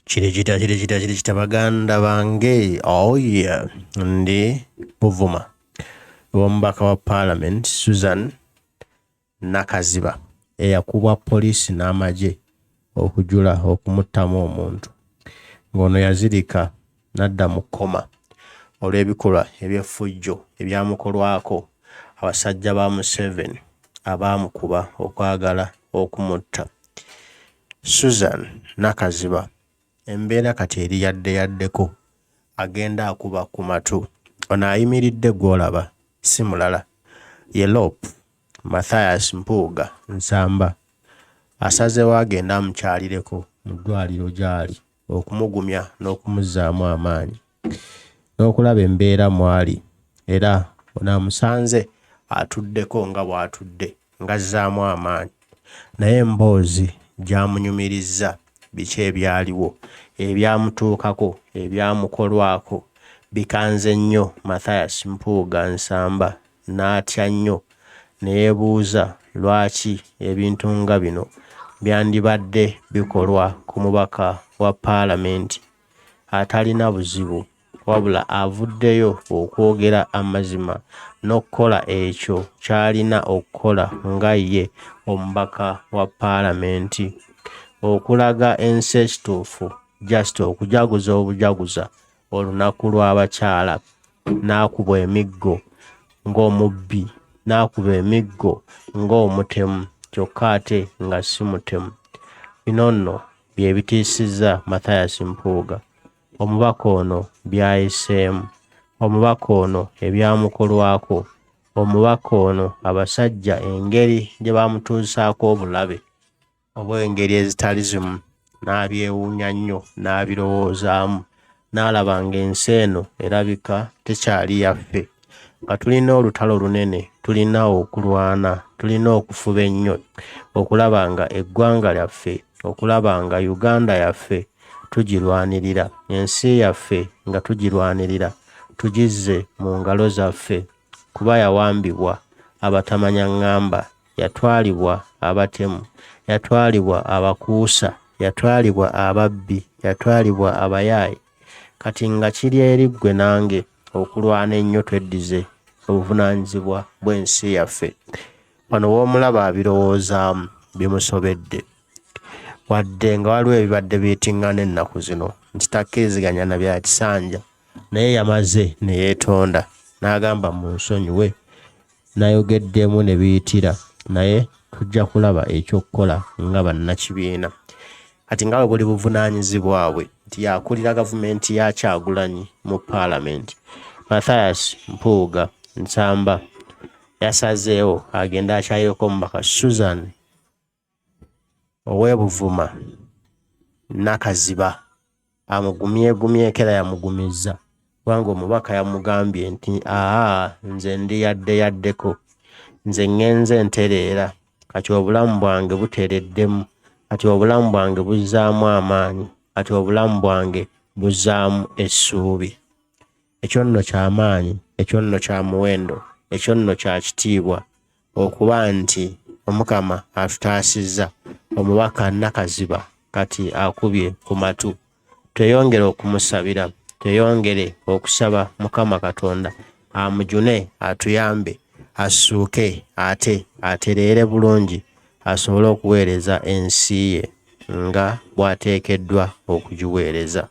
Kiri kitya, kiri kitya, kiri kitya baganda bange? Oh yeah, ndi Buvuma ew'omubaka wa Paalamenti Susan Nakaziba eyakubwa poliisi n'amagye okujula okumuttamu omuntu, ng'ono yazirika n'adda mu kkoma olw'ebikolwa eby'effujjo ebyamukolwako abasajja ba Museveni abaamukuba okwagala okumutta. Susan Nakaziba embeera kati eri yadde yaddeko, agenda akuba ku matu. Ono ayimiridde gw'olaba si mulala ye Lop Mathias Mpuuga Nsamba, asazeewo agende amukyalireko mu ddwaliro gy'ali okumugumya n'okumuzzaamu amaanyi n'okulaba embeera mw'ali, era ono amusanze atuddeko nga bw'atudde ng'azzaamu amaanyi, naye emboozi gy'amunyumirizza biki ebyaliwo, ebyamutuukako, ebyamukolwako bikanze nnyo Mathias Mpuuga Nsamba n'atya nnyo ne yeebuuza lwaki ebintu nga bino byandibadde bikolwa ku mubaka wa Paalamenti atalina buzibu wabula avuddeyo okwogera amazima n'okukola ekyo ky'alina okukola nga ye omubaka wa Paalamenti okulaga ensi ekituufu just okujaguza obujaguza olunaku lw'abakyala n'akubwa emiggo ng'omubbi, n'akuba emiggo ng'omutemu kyokka ate nga si mutemu. Bino nno bye bitiisizza Mathias Mpuuga, omubaka ono by'ayiseemu, omubaka ono ebyamukolwako, omubaka ono abasajja engeri gye bamutuusaako obulabe obw'engeri ezitali zimu n'abyewuunya nnyo n'abirowoozaamu n'alaba ng'ensi eno erabika tekyali yaffe, nga tulina olutalo lunene, tulina okulwana, tulina okufuba ennyo okulaba nga eggwanga lyaffe, okulaba nga Uganda yaffe tugirwanirira, ensi yaffe nga tugirwanirira, tugizze mu ngalo zaffe kuba yawambibwa abatamanya ŋŋamba, yatwalibwa abatemu, yatwalibwa abakuusa, yatwalibwa ababbi, yatwalibwa abayaaye. Kati nga kiri eri ggwe nange okulwana ennyo tweddize obuvunaanyizibwa bw'ensi yaffe. Wano w'omulaba abirowoozaamu bimusobedde. Wadde nga waliwo ebibadde biyitingana ennaku zino nti takkiriziganya na bya kisanja, naye yamaze ne yeetonda n'agamba munsonyiwe nayogeddemu ne biyitira naye tujja kulaba eky'okukola nga bannakibiina. Kati nga bwe buli buvunaanyizibwa bwe nti y'akulira gavumenti ya Kyagulanyi mu Paalamenti, Mathias Mpuuga Nsamba yasazeewo agende akyalireko omubaka Susan ow'e Buvuma Nakaziba amugumyegumyeko era yamugumizza kubanga omubaka yamugambye nti aa nze ndi yadde yaddeko, nze ŋŋenze ntereera, kati obulamu bwange butereddemu, kati obulamu bwange buzzaamu amaanyi, kati obulamu bwange buzzaamu essuubi. Ekyo nno kya maanyi, ekyo nno kya muwendo, ekyo nno kya kitiibwa okuba nti Omukama atutaasizza omubaka Nakaziba kati akubye ku matu. Tweyongere okumusabira, tweyongere okusaba Mukama Katonda amujune atuyambe assuuke ate atereere bulungi asobole okuweereza ensi ye nga bw'ateekeddwa okugiweereza.